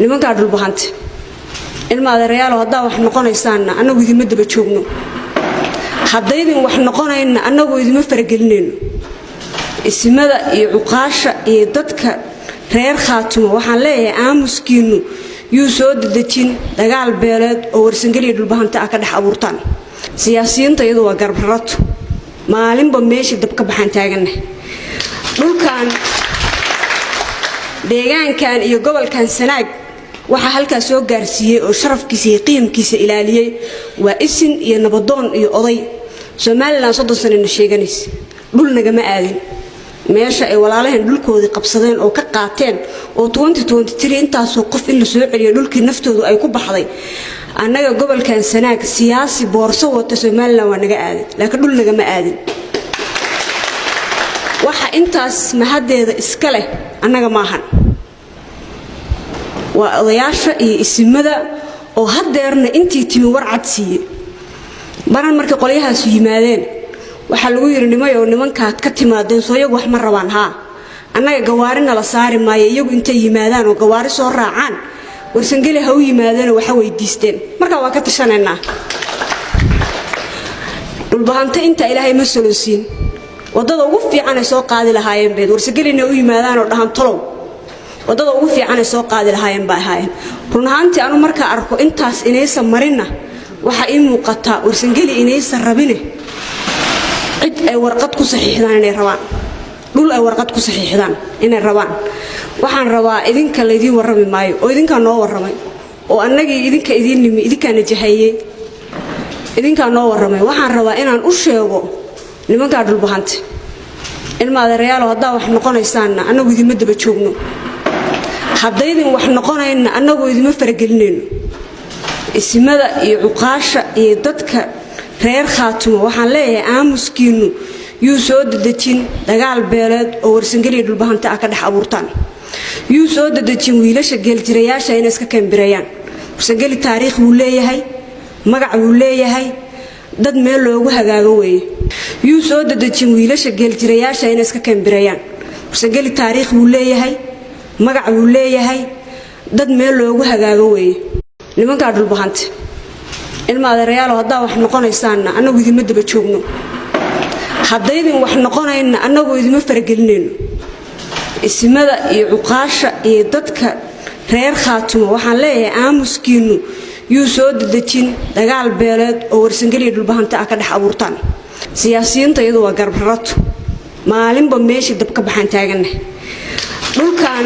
Nimankaa Dhulbahante, ilma adeerayaalo, haddaa wax noqonaysaanna annagu idinma daba joogno, haddaydin wax noqonayna annagu idinma faragelinayno. Isimada iyo cuqaasha iyo dadka reer Khaatumo waxaan leeyahay, aamuskiinnu yuu soo dedejin dagaal beeleed oo Warsangeliya Dhulbahante ah ka dhex abuurtaan. Siyaasiyiinta iyadu waa garbarrato, maalinba meeshii dab ka baxaan taaganah. Dhulkan, deegaankan iyo gobolkan Sanaag waxaa halkaa soo gaarsiiyey oo sharafkiisa iyo qiimkiisa ilaaliyey waa isin iyo nabadoon iyo oday. Somaliland 30 sanana sheeganaysa, dhul nagama aadin. Meesha ay walaalaheen dhulkoodii qabsadeen oo ka qaateen oo intaasoo qof in la soo celiyo dhulkii naftoodu ay ku baxday, annaga gobolkan Sanaag siyaasi boorso wata Somaliland waa naga aadin, laakiin dhul nagama aadin. Waxa intaas mahadeeda iska leh annaga maahan, waa odayaasha iyo isimada oo haddeerna intii timi warcad siiye. Baran markay qolyahaasu yimaadeen waxaa lagu yidhi, "Nimayow, nimankaad ka timaadeen soo iyagu wax ma rabaan? Haa, annaga gawaarina la saari maayo. Iyagu intay yimaadaan oo gawaari soo raacaan Warsangeli ha u yimaadeenoo waxa weydiisteen, markaa waa ka tashanaynaa." Dhulbahante intaa Ilaahay ma solosiin. Waddada ugu fiicanay soo qaadi lahaayeen beed Warsangelina u yimaadaan oo dhahan tolow, waddada ugu fiicanay soo qaadi lahaayeen bay ahaayeen. Run ahaantii anu markaa arko intaas inaysan marinna, waxaa ii muuqataa Warsangeli inaysan rabine cid ay warqad ku saxiixdaan inay rabaan, dhul ay warqad ku saxiixdaan inay rabaan. Waxaan rabaa, idinka laydiin warrami maayo oo idinkaa noo warramay oo annagii idinka idiin nimi, idinkaana jahaeyey, idinkaa noo warramay. Waxaan rabaa inaan u sheego nimankaa Dhulbahante, ilma adeerayaalo, haddaa wax noqonaysaanna annagu idinma daba joogno, haddaydin wax noqonayna annagu idinma faragelinayno. Isimada iyo cuqaasha iyo dadka reer Khaatumo waxaan leeyahay, aamuskiinnu yuu soo dedejin dagaal beeleed oo Warsangeliya Dhulbahante ah ka dhex abuurtaan, yuu soo dedejin wiilasha geeljirayaasha inay iska kambirayaan. Warsangeli taariikh buu leeyahay, magac buu leeyahay, dad meel loogu hagaago weeye. Yuu soo dedejin wiilasha geeljirayaasha inay iska kambirayaan. Warsangeli taariikh buu leeyahay, magac buu leeyahay, dad meel loogu hagaago weeye. Nimankaa Dhulbahante, ilma adeerayaalo, haddaa wax noqonaysaanna annagu idinma daba joogno, haddaydin wax noqonayna annagu idinma faragelinayno. Isimada iyo cuqaasha iyo dadka reer Khaatumo waxaan leeyahay, aamuskiinnu yuu soo dedejin dagaal beeleed oo Warsangeliya Dhulbahante ah ka dhex abuurtaan. Siyaasiyiinta iyadu waa garbarrato, maalinba meeshii dab ka baxaan taaganah. Dhulkan